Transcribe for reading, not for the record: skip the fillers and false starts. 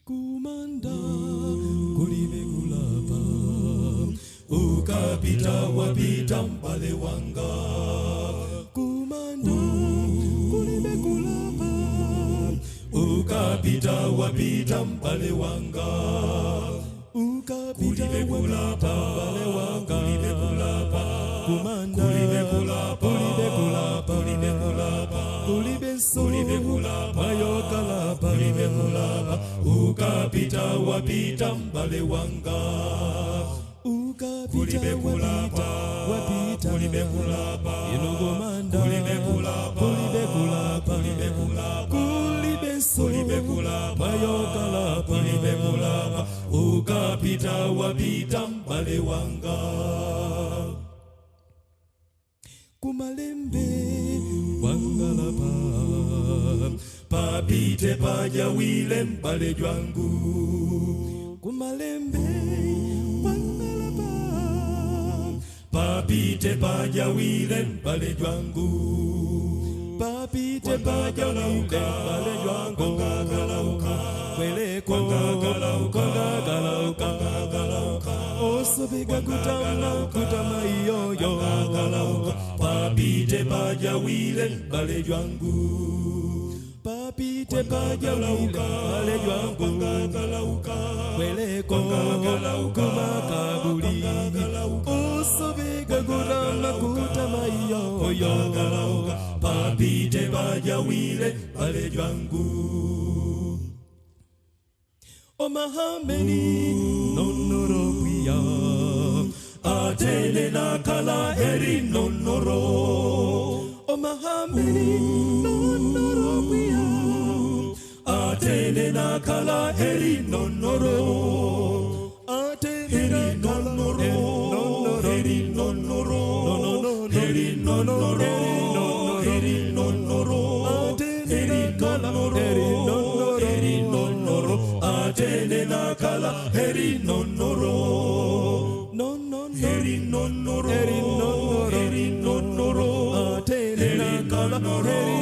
Kumanda kulibe kulapa, ukapita wapita mbale wanga. Kumanda kulibe kulapa, ukapita wapita mbale wanga. Ukapita wapita mbale wanga. Kulibe kulapa, kumanda kulibe kulapa, kulibe kulapa, kulibe kulapa, kulibe so, kulibe kulapa, mayokalapa, kulibe kulapa. Ukapita wapita mbale wanga. Ukapita wapita wapita, kulibe kulapa, inogomanda, kulibe kulapa, kulibe kulapa, kulibe kulapa, kulibe so, kulibe kulapa, mayokalapa, kulibe kulapa. Ukapita wapita mbale wanga. Kumalembe wangalapa, papite pajawile mbale jwangu. Kumalembe wangalapa, papite pajawile mbale jwangu. Papite pajawile mbale jwangu. Kweleko wangagalauka, osobiga kutama kutama iyoyo. Papite pajawile mbale jwangu. Papite pajawile mbale jwangu. Kweleko makaburi, osobiga kutama kutama iyoyo. Papite pajawile mbale jwangu. Omahameni nonoro pia, atele na kala eri nonoro. Omahameni nonoro pia, atele na kala eri nonoro. Atele na kala eri nonoro, eri nonoro, eri nonoro, atele na kala eri nonoro, eri nonoro. Atele na kala eri nonoro, no no no, eri nonoro, eri nonoro, eri nonoro. Atele na kala eri